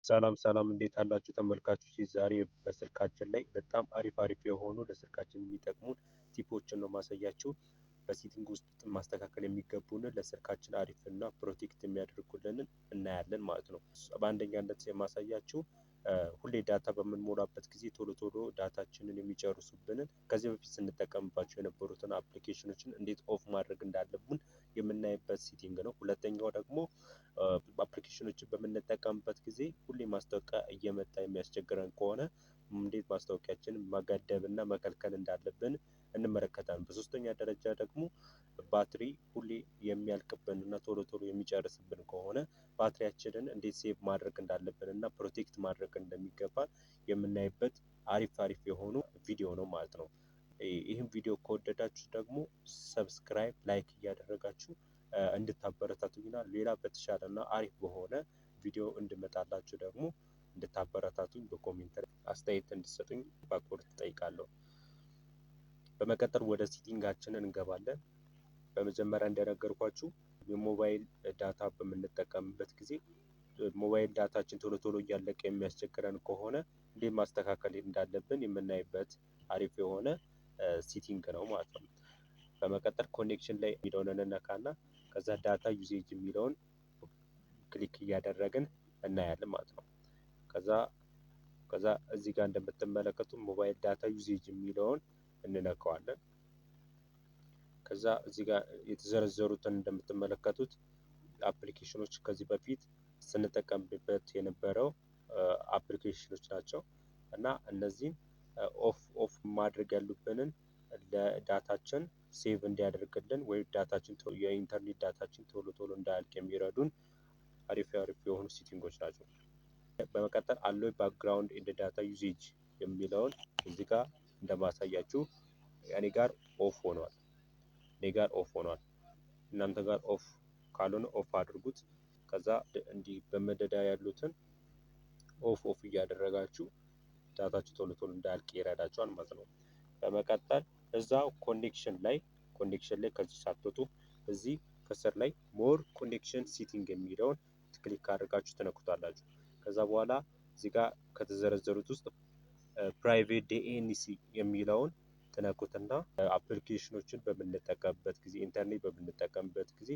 ሰላም ሰላም፣ እንዴት አላችሁ ተመልካቾች? ዛሬ በስልካችን ላይ በጣም አሪፍ አሪፍ የሆኑ ለስልካችን የሚጠቅሙን tip ኦችን ነው ማሳያችሁ። በ setting ውስጥ ማስተካከል የሚገቡንን ለስልካችን አሪፍ እና protect የሚያደርጉልንን እናያለን ማለት ነው። በአንደኛነት የማሳያችሁ ሁሌ data በምንሞላበት ጊዜ ቶሎ ቶሎ data ችንን የሚጨርሱብንን፣ ከዚህ በፊት ስንጠቀምባቸው የነበሩትን application ኖችን እንዴት off ማድረግ እንዳለብን የምናይበት setting ነው። ሁለተኛው ደግሞ application ኖችን በምንጠቀምበት ጊዜ ሁሌ ማስታወቂያ እየመጣ የሚያስቸግረን ከሆነ እንዴት ማስታወቂያችንን መገደብ እና መከልከል እንዳለብን እንመለከታለን። በሶስተኛ ደረጃ ደግሞ ባትሪ ሁሌ የሚያልቅብን እና ቶሎ ቶሎ የሚጨርስብን ከሆነ ባትሪያችንን እንዴት save ማድረግ እንዳለብን እና protect ማድረግ እንደሚገባን የምናይበት አሪፍ አሪፍ የሆኑ ቪዲዮ ነው ማለት ነው። ይህን ቪዲዮ ከወደዳችሁ ደግሞ subscribe፣ like እያደረጋችሁ እንድታበረታቱኝና ሌላ በተሻለ እና አሪፍ በሆነ ቪዲዮ እንድመጣላችሁ ደግሞ እንድታበረታቱኝ፣ በ comment አስተያየት እንድትሰጡኝ በአክብሮት እጠይቃለሁ። በመቀጠል ወደ setting ኣችንን እንገባለን። በመጀመሪያ እንደነገርኳችሁ የ mobile data በምንጠቀምበት ጊዜ mobile data ችን ቶሎ ቶሎ እያለቀ የሚያስቸግረን ከሆነ እንዴት ማስተካከል እንዳለብን የምናይበት አሪፍ የሆነ setting ነው ማለት ነው። በመቀጠል connection ላይ የሚለውን እንነካና ከዛ data usage የሚለውን click እያደረግን እናያለን ማለት ነው። ከዛ እዚህ ጋር እንደምትመለከቱ mobile data usage የሚለውን እንነካዋለን። ከዛ እዚህ ጋር የተዘረዘሩትን እንደምትመለከቱት application ኖች ከዚህ በፊት ስንጠቀምበት የነበረው application ኖች ናቸው እና እነዚህን off off ማድረግ ያሉብንን ለ data ችን save እንዲያደርግልን ወይም data ችን፣ የኢንተርኔት data ችን ቶሎ ቶሎ እንዳያልቅ የሚረዱን አሪፍ አሪፍ የሆኑ setting ኦች ናቸው። በመቀጠል allow background and data usage የሚለውን እዚህ ጋር እንደማሳያችሁ እኔ ጋር off ሆኗል። እኔ ጋር off ሆኗል። እናንተ ጋር off ካልሆነ off አድርጉት። ከዛ እንዲህ በመደዳ ያሉትን off off እያደረጋችሁ data ችሁ ቶሎ ቶሎ እንዳያልቅ ይረዳችኋል ማለት ነው። በመቀጠል እዛው connection ላይ ከዚህ ሳትወጡ እዚህ ከስር ላይ more connection setting የሚለውን click አድርጋችሁ ትነኩታላችሁ። ከዛ በኋላ እዚህ ጋር ከተዘረዘሩት ውስጥ private DNS የሚለውን ትነኩትና application ኖችን በምንጠቀምበት ጊዜ፣ ኢንተርኔት በምንጠቀምበት ጊዜ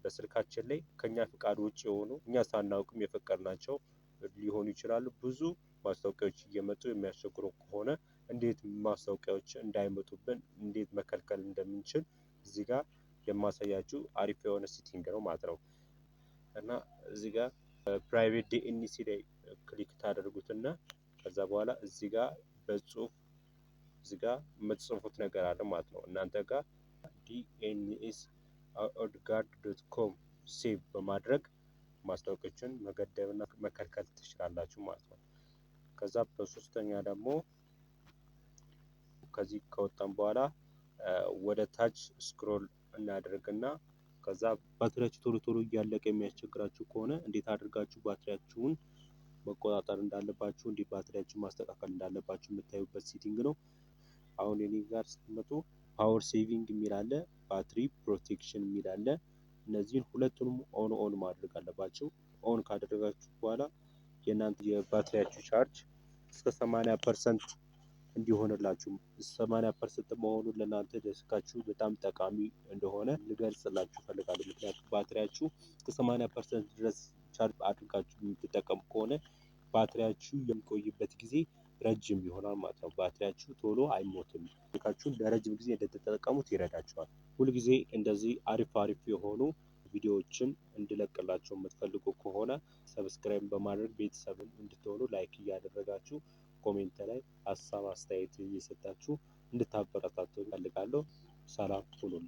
በስልካችን ላይ ከኛ ፍቃድ ውጭ የሆኑ፣ እኛ ሳናውቅም የፈቀድናቸው ሊሆኑ ይችላሉ። ብዙ ማስታወቂያዎች እየመጡ የሚያስቸግሩ ከሆነ እንዴት ማስታወቂያዎች እንዳይመጡብን እንዴት መከልከል እንደምንችል እዚህ ጋር የማሳያችሁ አሪፍ የሆነ setting ነው ማለት ነው። እና እዚህ ጋር private DNS ላይ click ታደርጉትና ከዛ በኋላ እዚህ ጋር በጽሁፍ እዚህ ጋር የምትጽፉት ነገር አለ ማለት ነው። እናንተ ጋር dns AdGuard.com save በማድረግ ማስታወቂያዎችን መገደብና መከልከል ትችላላችሁ ማለት ነው። ከዛ በሶስተኛ ደግሞ ከዚህ ከወጣን በኋላ ወደ ታች scroll እናደርግና ከዛ ባትሪያችሁ ቶሎ ቶሎ እያለቀ የሚያስቸግራችሁ ከሆነ እንዴት አድርጋችሁ ባትሪያችሁን መቆጣጠር እንዳለባችሁ፣ እንዴት ባትሪያችሁን ማስተካከል እንዳለባችሁ የምታዩበት setting ነው። አሁን እኔ ጋር ስትመጡ power saving የሚል አለ፣ battery protection የሚል አለ። እነዚህን ሁለቱንም on on ማድረግ አለባችሁ። On ካደረጋችሁ በኋላ የእናንተ የባትሪያችሁ charge እስከ 80% እንዲሆንላችሁ፣ 80% መሆኑን ለእናንተ ለስልካችሁ በጣም ጠቃሚ እንደሆነ ልገልጽላችሁ እፈልጋለሁ። ምክንያቱም ባትሪያችሁ እስከ 80% ድረስ charge አድርጋችሁ የምትጠቀሙ ከሆነ ባትሪያችሁ የሚቆይበት ጊዜ ረጅም ይሆናል ማለት ነው። ባትሪያችሁ ቶሎ አይሞትም። ስልካችሁን ለረጅም ጊዜ እንድትጠቀሙት ይረዳችኋል። ሁልጊዜ እንደዚህ አሪፍ አሪፍ የሆኑ ቪዲዮዎችን እንድለቅላችሁ የምትፈልጉ ከሆነ subscribe በማድረግ ቤተሰብን እንድትሆኑ፣ like እያደረጋችሁ፣ comment ላይ ሀሳብ አስተያየት እየሰጣችሁ እንድታበረታቱ እፈልጋለሁ። ሰላም ሁኑልኝ።